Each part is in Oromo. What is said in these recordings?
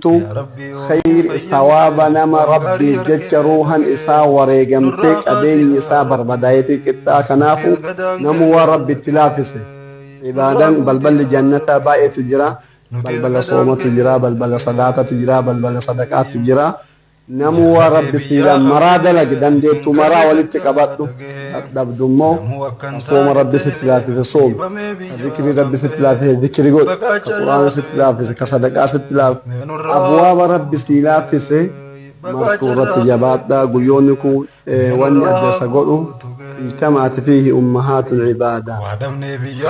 Khayri thawaaba nama Rabbiif jecha ruuhan isaa wareegamtee qabeenyi isaa barbadaa'eeti qixxaa. Kanaafu namu waan Rabbi itti laaffise ibaadaan balballi jannataa baay'eetu jira. Balbala soomatu jira, balbala salaatatu jira, balbala sadaqaatu jira. Namu waan Rabbi siidhaan maraa dalage, dandeettu maraa walitti qabadhu. Dadhabdu immoo sooma Rabbi sitti laaffise soomi, ka zikrii Rabbi sitti laaffise zikri godhi, ka Quraana sitti laaffise, ka sadaqaa sitti laaffise, abwaaba Rabbi sii laaffise martuu irratti jabaadhaa. Guyyoonni kun wanni adda isa godhu, ijtamaati fiihi ummahaatul ibaadaa,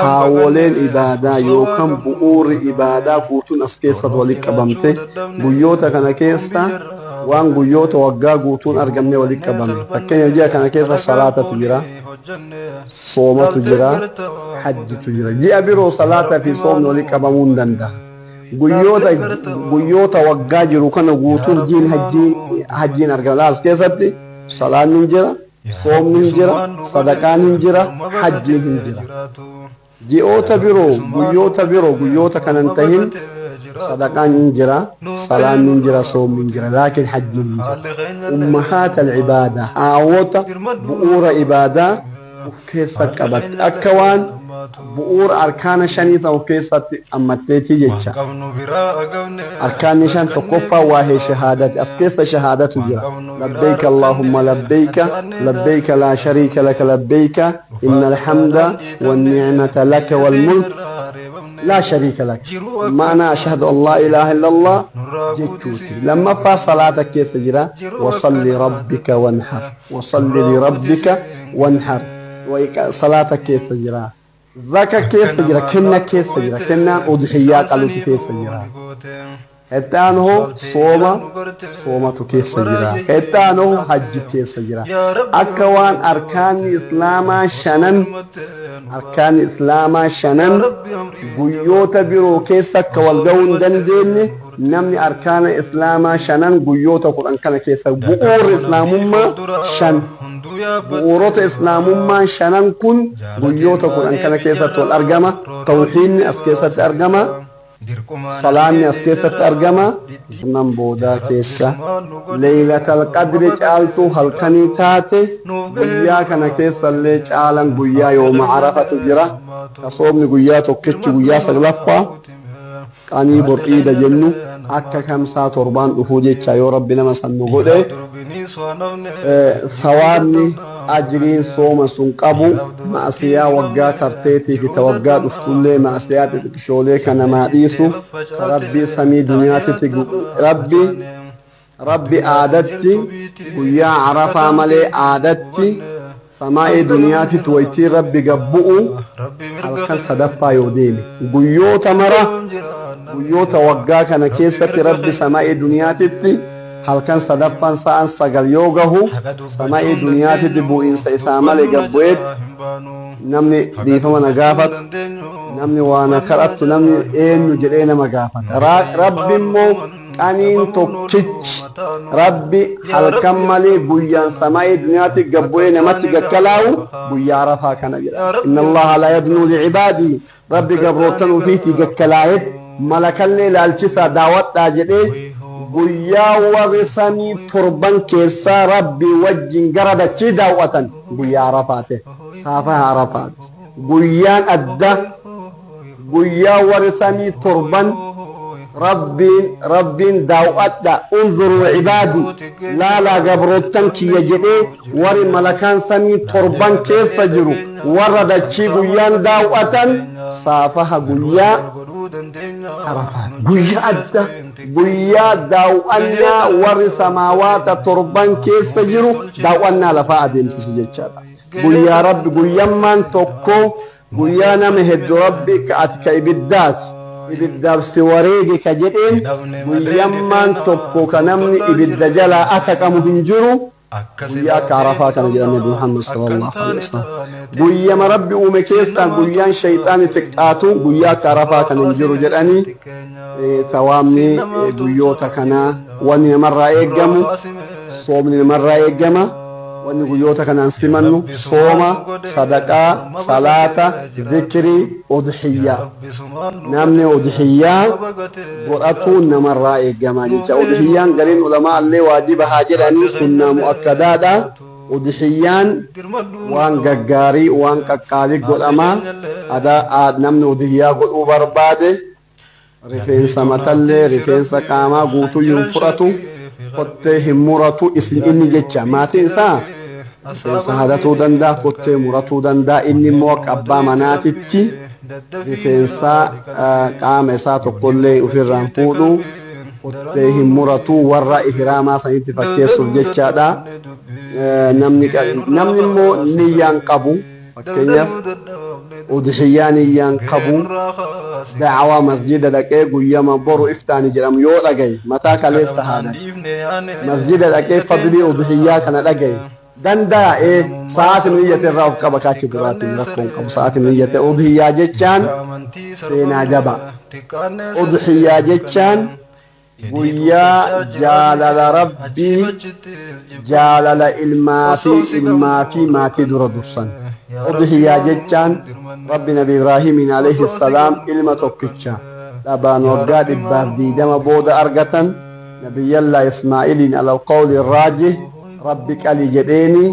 haawwoleen ibaadaa yookaan bu'uurri ibaadaa guutuun as keessatti walitti qabamte. Guyyoota kana keessa waan guyyoota waggaa guutuun argamne walitti qabame. Fakkeenya, ji'a kana keessa salaatatu jira, soomatu jira, hajjitu jira. Ji'a biroo salaataa fi soomni walitti qabamuu hin danda'a. Guyyoota waggaa jiru kana guutuun jiin hajjii hajjiin argama. As keessatti salaanni hin jira, soomni hin jira, sadaqaan hin jira, hajjiin hin jira. Ji'oota biroo, guyyoota biroo guyyoota kanan tahin, sadaqaan hin jira, salaanni hin jira, soomni hin jira, laakiin hajjiin hin jira. Ummahaata al-ibaadaa, haawwota bu'uura ibaadaa uf keessa qabatte, akka waan bu'uura arkaana shanii san of keessatti ammatteetii jecha. Arkaanni shan, tokkoffaa waa'ee shahaadati. As keessa shahaadatu jira: labbeeyka allaahumma labbeeyka, labbeeyka laa shariika laka labbeeyka, inna alhamda wannicmata laka walmulk laa shariika lak. Ma'anaa ashhadu an laa ilaaha illa allah jechuuti. Lammaffaa salaata keessa jira: wasalli rabbika wanhar, wasalli lirabbika wanhar. Salaata keessa jira, zaka keessa jira, kenna keessa jira, kennaan udhiyyaa qalutu keessa jira. Ka itti aanu hoo sooma, soomatu keessa jira. Ka itti aanu hoo hajji keessa jira. Akka waan arkaanni islaamaa shanan, arkaanni islaamaa shanan guyyoota biroo keessa akka wal ga'uu hin dandeenye, namni arkaana islaamaa shanan guyyoota 10 kana keessa, bu'uurri islaamummaa shan, bu'uurota islaamummaa shanan kun guyyoota 10 kana keessatti wal argama. Tawxiidni as keessatti argama, salaanni as keessatti argama. Nan boodaa keessa leeylatal qadri caaltuu halkanii taate guyyaa kana keessallee caalan guyyaa yooma Arafatu jira. Ka soomni guyyaa tokkichi guyyaa saglaffaa qanii bor iida jennu, akka kamsaa torbaan dhufuu jecha, yoo Rabbi nama san nu godhe. Sawaabni ajriin sooma sun qabu ma'asiyaa waggaa tarteetii fi ta waggaa dhuftullee ma'asiyaa xixiqqishoolee ka namaa dhiisu, ka Rabbii samii duniyaatitti Rabbi aadatti guyyaa Arafaa malee aadatti samaa'ii duniyaatitti waytii Rabbi gabbu'u halkan sadaffaa yoo deeme. Guyyoota mara, guyyoota waggaa kana keessatti Rabbi samaa'ii duniyaatitti halkan sadaffaan sa'aan 9 yoo gahu samaa'ii duniyaatitti bu'iinsa isaa malee gabbu'eetti, namni dhiifama na gaafatu, namni waa na kadhattu, namni eenyu jedhee nama gaafata. Rabbi immoo qaniin tokkichi Rabbi halkan malee guyyaan samaa'ii duniyaatti gabbu'ee namatti gakkalaa'u guyyaa Arafaa kana jedha. Inna Allaha la yadnuu licibaadii, Rabbi gabroottan ufiitii gakkalaa'et malakallee laalchisaa daawwadhaa jedhee, guyyaa warri samii torban keessaa Rabbii wajjin gara dachii daawwatan guyyaa Arafaate, saafaha Arafaati. Guyyaan adda, guyyaa warri samii torban Rabbiin daaw'adha, unzuruu cibaadi, laalaa gabroottan kiyya jedhee warri malakaan samii torban keessa jiru warra dachii guyyaan daaw'atan saafaha guyyaa Arafaati. Guyyaa adda, guyyaa daaw'annaa warri samaawaata torban keessa jiru daaw'annaa lafaa adeemsisu jechaadha. Guyyaa Rabbi guyyammaan tokko guyyaa nama heddu Rabbi ka ati ka ibiddaati, ibiddaaf si wareege ka jedheen, guyyammaan tokko ka namni ibidda jalaa ataqamu hin jiru guyyaa akka Arafaa kana jedhan Nabi Muhammad sallallahu alaihi wasallam. Guyyama Rabbi uume keessaa guyyaan shayxaani xiqqaatu guyyaa akka Arafaa kana hin jiru jedhanii. Thawaabni guyyoota kanaa, wanni namarraa eeggamu, soomni namarraa eeggama. Wanni guyyoota kanaan simannu sooma, sadaqaa, salaata, zikrii, udhiyyaa. Namni udhiyyaa godhatu namarraa eegama jecha. Udhiyyaan gariin ulamaa illee waajiba haa jedhanii, sunnaa mu'akkadaadha. Udhiyyaan waan gaggaarii, waan qaqqaalii godhama. Adaa namni udhiyyaa godhuu barbaade rifeensa matallee, rifeensa qaamaa guutuyyuu hin fudhatu, kottee hin muratu isin inni jecha. Maatiin isaa rifeensa hadatuu danda'a, kottee muratuu danda'a. Inni immoo akka abbaa manaatitti rifeensa qaama isaa tokkollee ofirraan fuudhu, kottee hin muratu, warra ihraamaa sanitti fakkeessuuf jechaadha. Namni immoo niyyaan qabu, fakkeenyaaf udhiyyaa niyyaan qabu, da'awaa masjida dhaqee guyyama boru iftaani jedhamu yoo dhagaye, mataa kaleessa haadha masjida dhaqee fadlii udhiyyaa kana dhagaye danda'a. Ee, sa'aatiin niyyate irraa of qaba kaachi duraatiin rakkoon qabu. Sa'aatiin niyyate. Udhiyyaa jechaan seenaa jaba. Udhiyyaa jechaan guyyaa jaalala Rabbii, jaalala ilmaa fi maatii dura dursan. Udhiyyaa jechaan Rabbi Nabi Ibraahimiin alayhi salaam ilma tokkicha dhabaan waggaa 120 booda argatan, Nabiyyallaa Ismaa'iliin, alal qawli raajih, Rabbi qali jedheeni.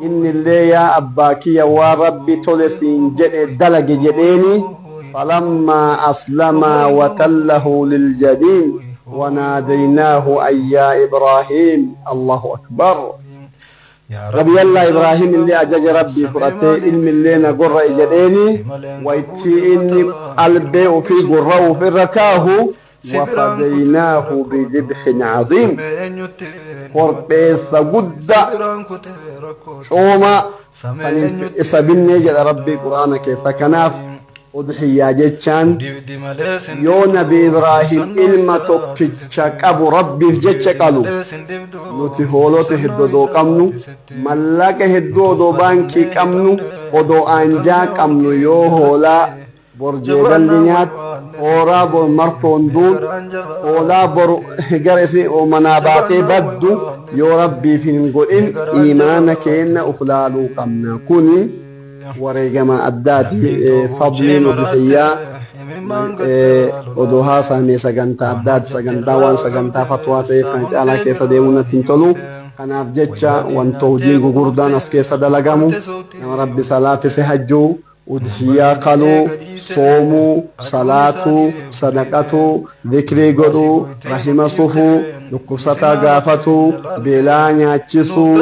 Inni illee yaa abbaa kiyya, waan Rabbi tole siin jedhe dalage jedheeni. فلما أسلما وتله للجبين وناديناه أن يا إبراهيم. الله أكبر. نبي الله إبراهيم اللي أجج ربي فرأتي علم اللي نقر إجديني ويتي إني قلبي وفي قرة وفي ركاه وفديناه بذبح عظيم. Korbeessa guddaa cooma saniif isa binnee jedha Rabbii Quraana keessa. Kanaaf udhiyyaa jechaan yoo Nabi Ibraahim ilma tokkicha qabu Rabbiif jecha qalu, nuti hoolota hedduu odoo qabnu, mallaqa hedduu odoo baankii qabnu, odoo aanjaa qabnu, yoo hoolaa bor jeedalli nyaattu, hoolaa bor martoon duutu, hoolaa bor gara isii manaa baatee baddu yoo Rabbiif hin godhin, imaana keenna uf laaluu qabna. Kuni wareegama addaati. Fadliin udhiyyaa odoo haasa'ame sagantaa addaati, sagantaa waan sagantaa fatwaa ta'eef kan caalaa keessa deemuu natti hin tolu. Kanaaf jecha wanta hojiin gugurdaan as keessa dalagamu, nama Rabbi salaafise hajjuu, udhiyyaa qaluu, soomuu, salaatuu, sadaqatuu, dhikrii godhuu, rahima sufuu, dhukkubsataa gaafatuu, beelaa nyaachisuu,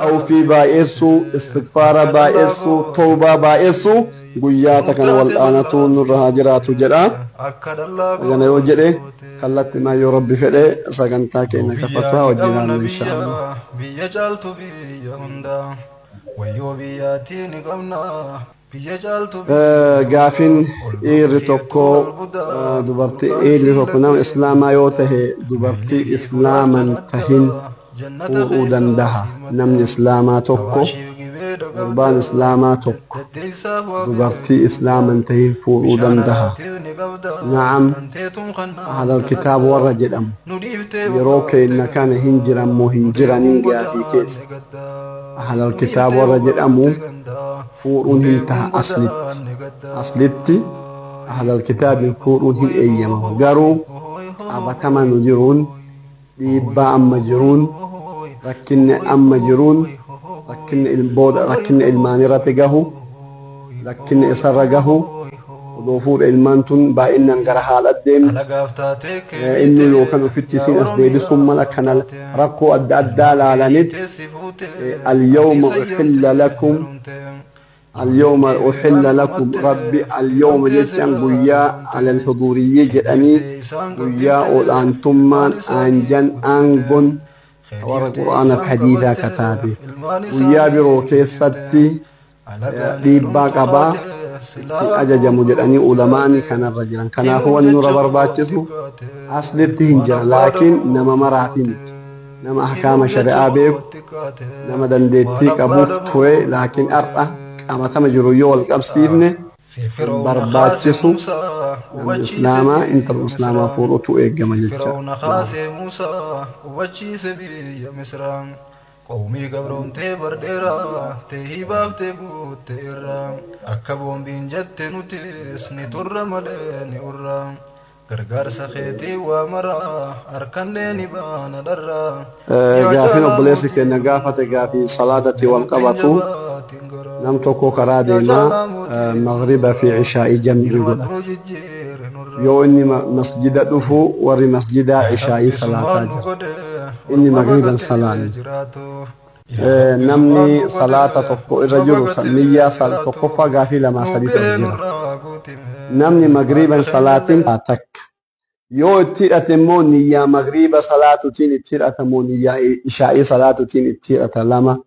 awfii baay'eessuu, istigfaara baay'eessuu, tawbaa baay'eessuu, guyyaata kana wal'aanatu nurra haa jiraatu jedha. Kana yoo jedhe kallatti maa yoo Rabbi fedhe sagantaa keenya kafatwaa wajjin ilaallu insha Allah. Biyya caaltu biyya hundaa, wayyoo biyyaatii ni qabna, biyya caaltu. Gaafin dhiirri tokko dubartii, dhiirri tokko nama islaamaa yoo tahe dubartii islaaman tahin fuudhuu dandaha? Namni islaamaa tokko, gurbaan islaamaa tokko dubartii islaaman tahin fuudhuu dandaha? Na'am, ahlal kitaab warra jedhamu yeroo keenya kana hin jiran moo hin jiranin gaafii keessa. Ahlal kitaab warra jedhamu fuudhuun hin taha. Aslitti ahlal kitaabin fuudhuun hin eeyyamamu, garuu qabatama nu jiruun, dhiibbaa amma jiruun, rakkinni amma jiruun, rakkinni booda rakkinni ilmaan irratti gahu, rakkinni isarra gahu, odoo fuudha ilmaan tun baay'inaan gara haadha deemti, inni yookaan ofitti isiin as deebisuun mala kana rakkoo adda addaa laalanitti. اليوم أحل لكم، اليوم أحل لكم ربي. اليوم jechaan guyyaa على الحضورية jedhanii, guyyaa ol'aantummaan aanjan aangon warra Qur'aanaaf hadiidaa kataate. Guyyaa biroo keessatti dhiibbaa qabaa itti ajajamu jedhanii ulamaani kanarra jiran. Kanaafuu wanni nurra barbaachisu aslitti hin jira, laakiin nama maraafi miti. Nama ahkaama shari'aa beeku, nama dandeettii qabuuf ture, laakiin har'a qabatama jiru yoo wal qabsiifne barbaachisu namni islaamaa intala islaamaa fuudhutu eeggama jecha. Fir'auna kaasee Musaa hubachiise biyya Misraa. Qawmii gabroomtee bardheeraa teehii baaftee guutte irraa akka boombiin jette nutis ni turra malee ni urra gargaarsa keetii waa maraa harkannee ni baana dharraa. Gaafiin obboleessi keenya gaafate gaafii salaatatti wal qabatu. Nam tokko karaa deemaa maghriba fi ishaa'ii jam'ii godhate. Yoo inni masjida dhufu warri masjidaa ishaa'ii salaataa jira. Inni maghriban salaanne. Namni salaata tokko irra jiru niyyaa tokkoffaa gaafii lamaa sadiitu as jira. Namni maghriban salaatiin takka. Yoo itti hidhate immoo niyyaa maghriba salaatutiin itti hidhata moo niyyaa ishaa'ii salaatutiin itti hidhata lama.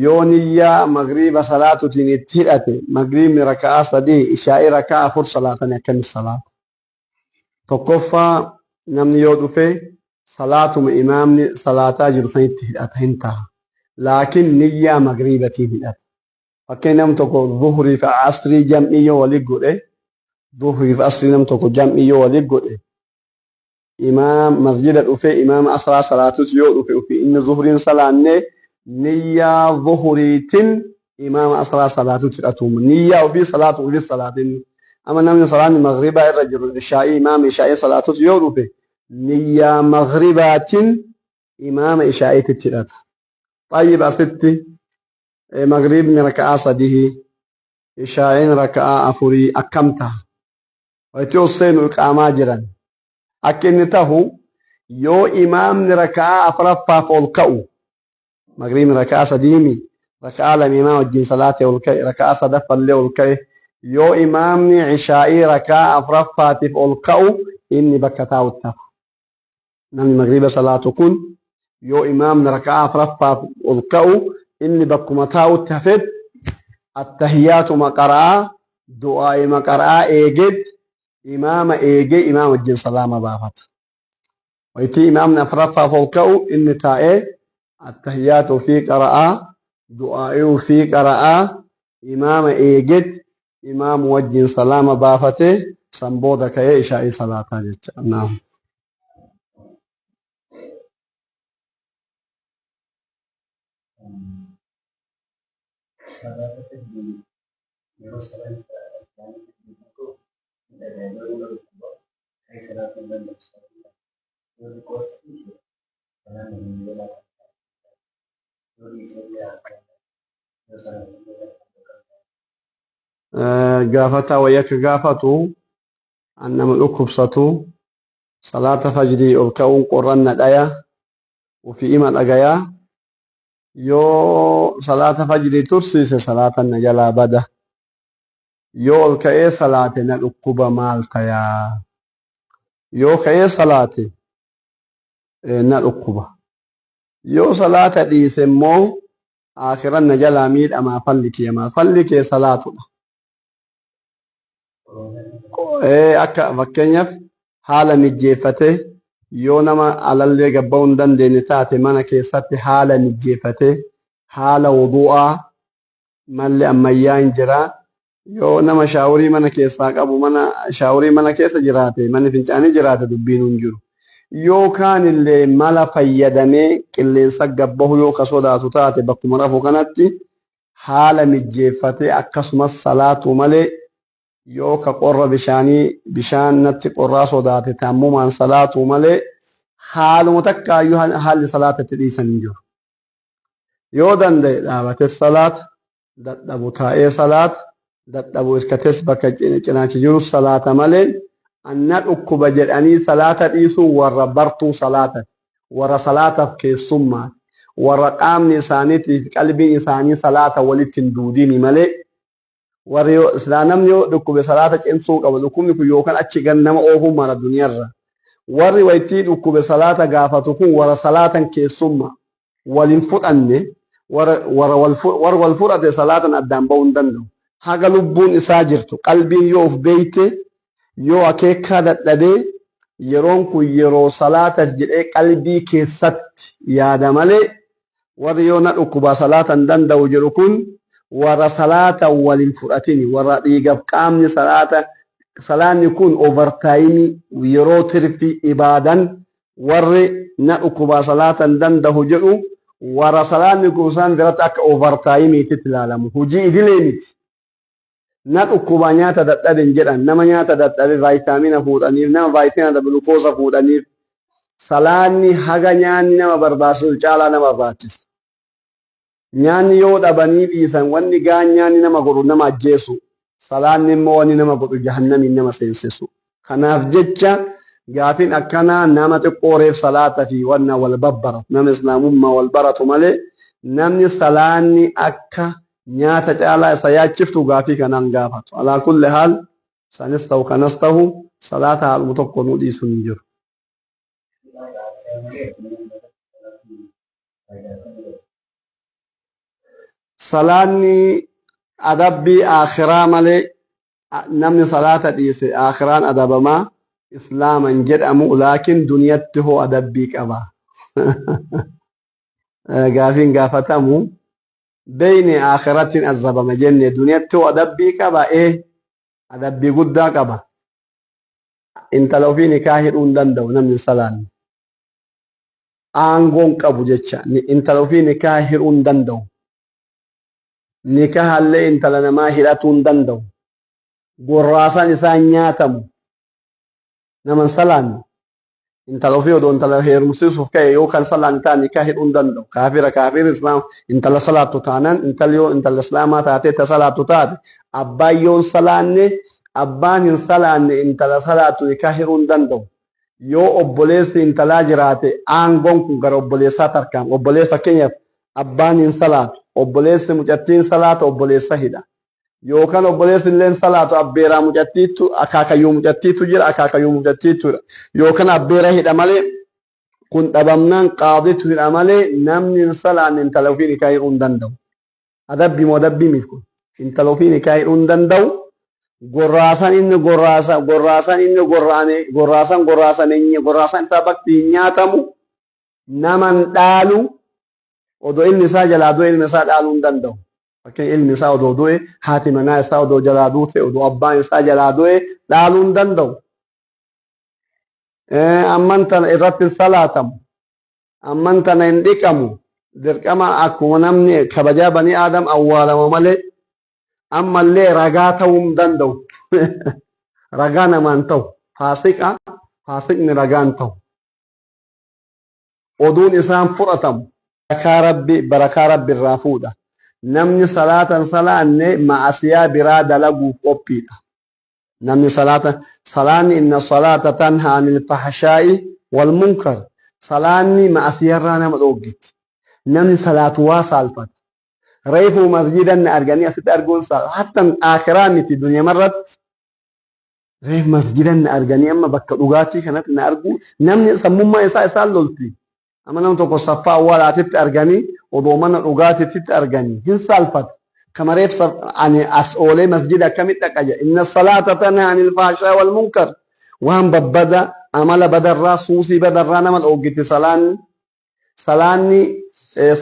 Yoo niyyaa maghriba salaatutiin itti hidhate maghribni raka'aa sadii ishaa'ii raka'aa afur salaatanii akkamitti salaata? Tokkoffaa namni yoo dhufe salaatuma imaamni salaataa jiru sanitti hidhata hin taha. Laakiin niyyaa maghribatiin hidhata. Fakkeenya namni tokko zuhrii fi asrii jam'ii yoo walii godhe, zuhrii fi asrii namni tokko jam'ii yoo walii godhe, imaam masjida dhufee imaama asraa salaatutti yoo dhufe ofii inni zuhriin salaanne niyyaa zuhriitiin imaama asraa salaatutti hidhatu. Niyyaa ofii salaatu ofii salaatin. Amma namni salaanni maghribaa irra jiru ishaa'ii imaama ishaa'ii salaatutti yoo dhufe niyyaa maghribaatiin imaama ishaa'iitti hidhata. Xayyib asitti maghribni raka'aa sadii ishaa'iin raka'aa afurii akkam taha? Wayitii ol seenu iqaamaa jiran. Akka inni tahu yoo imaamni raka'aa afuraffaaf ol ka'u maghribni raka'aa sadiimi raka'aa lama imaama wajjin salaatee ol ka'e raka'aa sadaffallee ol ka'e yoo imaamni ishaa'ii raka'aa afuraffaatiif ol ka'u inni bakka taa'utti hafa. Namni maghriba salaatu kun yoo imaamni raka'aa afuraffaaf ol ka'u inni bakkuma taa'utti hafet attahiyyaatuma qara'aa du'aa'ima qara'aa eegeet imaama eegee imaama wajjin salaama baafata. Wayitii imaamni afuraffaaf ol ka'u inni taa'ee attahiyyaatu ofii qara'aa du'aa'ii ofii qara'aa imaama eegeet imaamu wajjin salaama baafatee san booda ka'ee ishaa'ii salaataa jecha. Naam. Gaafataa wayii akka gaafatu an nama dhukkubsatu salaata fajrii ol ka'uun qorranna dhaya ofii ima dhagayaa yoo salaata fajrii tursiise salaatan na jalaa bada yoo ol ka'ee salaate na dhukkuba maal tayaa yoo ka'ee salaate na dhukkuba yoo salaata dhiise immoo aakhiran na jalaa miidhamaa falli kee maal falli kee salaatudha. Akka fakkeenyaaf haala mijjeeffatee yoo nama alallee gabba'uu hin dandeenye taate mana keessatti haala mijjeeffatee haala wudu'aa malli ammayyaa hin jira. Yoo nama shaaworii mana keessaa qabu mana shaaworii mana keessa jiraate manni fincaanii jiraate dubbiin hin jiru. Yookaan illee mala fayyadamee qilleensa gabbahu yoo ka sodaatu taate bakkuma rafu kanatti haala mijjeeffatee akkasumas salaatuu malee yoo ka qorra bishaanii bishaan natti qorraa sodaate taammumaan salaatuu malee haaluma takkaayyuu haalli salaata itti dhiisan hin jiru. Yoo danda'e dhaabates salaata, dadhabu taa'ee salaata, dadhabu irkates bakka cinaachi jiru salaata malee anna dhukkuba jedhanii salaata dhiisuun warra bartuu salaatati, warra salaataaf keessummaati, warra qaamni isaaniitiif qalbiin isaanii salaata walitti hin duudini malee warri yoo silaa namni yoo dhukkube salaata cimsuu qaba. Dhukkubni kun yookaan achi gan nama oofuu mala duniyarra. Warri waytii dhukkube salaata gaafatu kun warra salaatan keessumma wal hin fudhanne warra warra wal warra wal fudhate salaatan addaan ba'uu hin danda'u. Haga lubbuun isaa jirtu qalbiin yoo of beeyte yoo akeekkaa dadhabee yeroon kun yeroo salaatati jedhee qalbii keessatti yaada malee warri yoo na dhukkubaa salaata hin danda'u jedhu kun warra salaata wal hin fudhatini warra dhiigaf qaamni salaata salaanni kun overtime yeroo tirfii ibaadan warri na dhukkubaa salaata hin danda'u jedhu Warra salaanni kun isaan biratti akka overtaayimiititti ilaalamu. Hojii idilee miti. Na dhukkuba nyaata dadhabe hin jedhan. Nama nyaata dadhabe vaayitaamina fuudhaniif, nama vaayitaamina gulukoosa fuudhaniif. Salaanni haga nyaanni nama barbaachisu caalaa nama barbaachisa. Nyaanni yoo dhabanii dhiisan wanni gaan nyaanni nama godhu nama ajjeesu. Salaanni immoo wanni nama godhu jahannamiin nama seensisu. Kanaaf jecha gaafin akkanaa nama xiqqoo reef salaata fi wanna wal babbaratu, nama islaamummaa wal baratu malee namni salaanni akka nyaata caalaa isa yaachiftu gaafii kanaan gaafatu. Alaa kulli haal sanis ta'u kanas ta'u salaata haaluma tokko nu dhiisuun hin jiru. Salaanni adabbii aakhiraa malee namni salaata dhiise aakhiraan adabamaa islaama hin jedhamu laakiin duniyatti hoo adabbii qaba. Gaafiin gaafatamu beeyne aakhirattiin azabama jenne duniyatti hoo adabbii qaba ee adabbii guddaa qaba. Intala ofii nikaa hidhuu hin danda'u namni hin salaanne. Aangoon qabu jecha intala ofii nikaa hidhuu hin danda'u. Nikahallee intala namaa hidhatuu hin danda'u. Gorraasaan isaa hin nyaatamu. Nama hin salaanne. Intala ofii odoo intala heerumsiisuuf ka'e yoo kan salaanne ta'a nikaa hidhuu hin danda'u. Kaafira kaafirri islaam intala salaattu taanaan intalli yoo intala islaamaa taatee ta salaattu taate abbaan yoo hin salaanne abbaan hin salaanne intala salaattu nikaa hidhuu hin danda'u. Yoo obboleessi intalaa jiraate aangoon kun gara obboleessaa tarkaanfa. Obboleessi fakkeenyaaf abbaan hin salaatu, obboleessi mucattiin salaata obboleessa hidha. Yookaan obboleessi illee hin salaatu abbeeraa mucattiittu akaakayyuu mucattiitu jira akaakayyuu mucattiitu hidha. Yookaan abbeera hidha malee kun dhabamnaan qaaditu hidha malee namni hin salaanne intala ofii nikaa hidhuu hin danda'u. Adabbii moo adabbii miti kun? Intala ofii nikaa hidhuu hin danda'u. Gorraasan inni gorraasa gorraasan inni gorraame gorraasan gorraasame gorraasan isaa bakki hin nyaatamu. Naman dhaalu odoo ilmi isaa jalaa du'e ilmi isaa dhaaluu hin danda'u. Fakkeenya ilmi isaa odoo du'e haati manaa isaa odoo jalaa duute odoo abbaan isaa jalaa du'e dhaaluu hin danda'u. Amman tana irratti hin salaatamu. Amman tana hin dhiqamu. Dirqama akkuma namni kabajaa banii Aadam awwaalama malee ammallee ragaa ta'uu hin danda'u. Ragaa namaan ta'u. Faasiqa faasiqni ragaa hin ta'u. Oduun isaan fudhatamu. Barakaa Rabbi barakaa Rabbi irraa fuudha. Namni salaata hin salaanne ma'asiyaa biraa dalaguuf qophiidha. Namni salaata salaanni inna salaata tanha anil fahshaa'i wal munkar. Salaanni ma'asiyarraa nama dhooggiti. Namni salaatu waa saalfata. Reefuu masjidan na arganii asitti arguun saal hattan akhiraa miti duniyamarratti reef masjidan na arganii amma bakka dhugaatii kanatti na arguu namni sammummaa isaa isaan lolti. Amma nama tokko saffaa awwaalaatitti arganii odoo mana dhugaatiitti arganii hin saalfata. Kama reef ani as oolee masjida akkamitti dhaqa jedha. Inna salaata tanhaa anil fahshaa wal munkar. Waan babbada amala badarraa suusii badarraa nama dhooggiti salaanni. Salaanni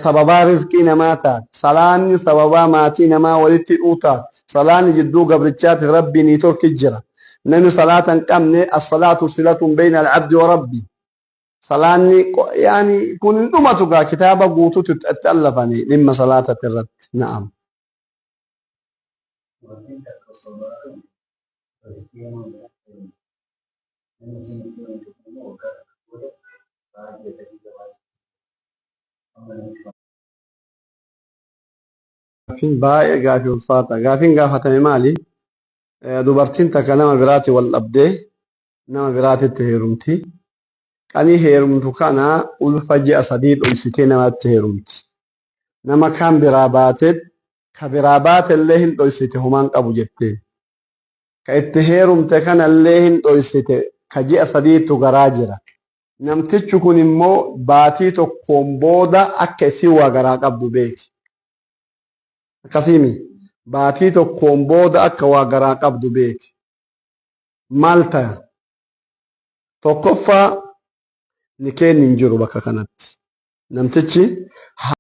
sababaa rizqii namaa taate. Salaanni sababaa maatii namaa walitti hidhuu taate. Salaanni jidduu gabrichaatiif Rabbii ni torki jira. Namni salaata hin qabne as-salaatu silatun bayna al-abdi wa rabbi. Salaanni yaani kun hin dhumatu gaa kitaaba guututu itti allafame dhimma salaatati irratti. Na'am. Dubartiin takka osoo baatu dhoysitee nama biratti heerumte. Namni isiin itti heerumte kun immoo waggaa takka booda ba'aa ji'a 3 gabaatti amma namichi Gaafiin baay'ee gaafii ulfaata. Gaafiin gaafatame maali? Dubartiin takka nama biraati wal dhabdee nama biraatitti heerumti. Qanii heerumtu kana ulfa ji'a 3 dhoysitee namatti heerumti. Nama kaan biraa baateet ka biraa baatellee hin dhoysite homaan qabu jetteen. Ka itti heerumte kanallee hin dhoysite ka ji'a 3tu garaa jira. Namtichi kun immoo baatii tokkoon booda akka isiin waa garaa qabdu beeke. Akkasiimi baatii tokkoon booda akka waa garaa qabdu beeke. Maal taya? Tokkoffaa nikeenni hin jiru bakka kanatti. Namtichi